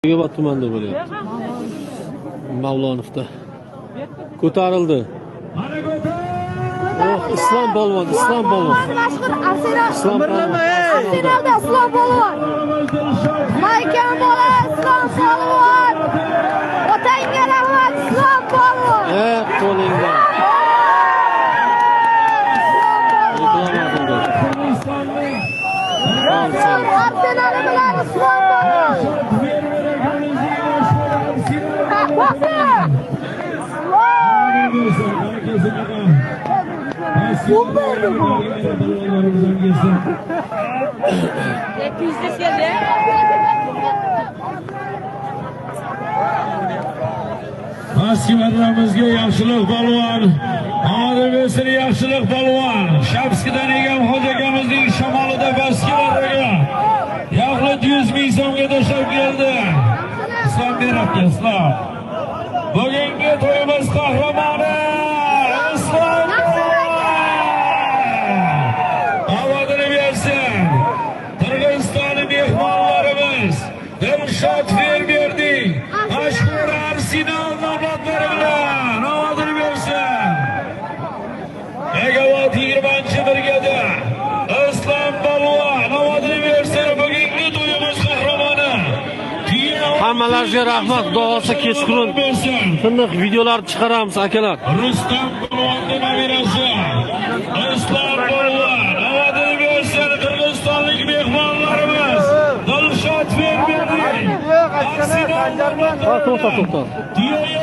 Bekobod tumanida bo'lyapti. Mavlonovda. Ko'tarildi. Oh, Islom polvon, Islom polvon. Mashhur Arsenal. Islom polvon. Arsenalda Islom polvon. Maykan bola Islom polvon. Otangga rahmat, Islom polvon. E, qo'lingdan. Reklama qildi. Islom Arsenali bilan Islom polvon. Bosim! Islom! 11 bu. 200 keldi. Moskvalarimizga yaxshilik polvon. Omadi bersin, yaxshilik polvon. Shamskidan Egam Hoji akamizning shamolida Moskvalarga yaxlit 100 ming so'mga tashlab keldi. Islom beribdi, Islom. Bugungi to'yimiz qahramoni Islom polvon. Omadini bersin. Qirg'iziston mehmonlarimiz Dilshod fermerning mashhur Arsenal nomzodlari bilan omadini bersin. Megawat 20-brigada Islom polvon omadini bersin, bugungi to'yimiz qahramoni. Hammalariga rahmat. Xudo xohlasa, kechqurun bersin. tiniq videolar chiqaramiz, akalar. Rustam polvonni nabirasi Islom polvon omadini bersin, qirg'izistonlik mehmonlarimiz Dilshod fermerning Arsenal Ha, to'xta, to'xta. Tuya.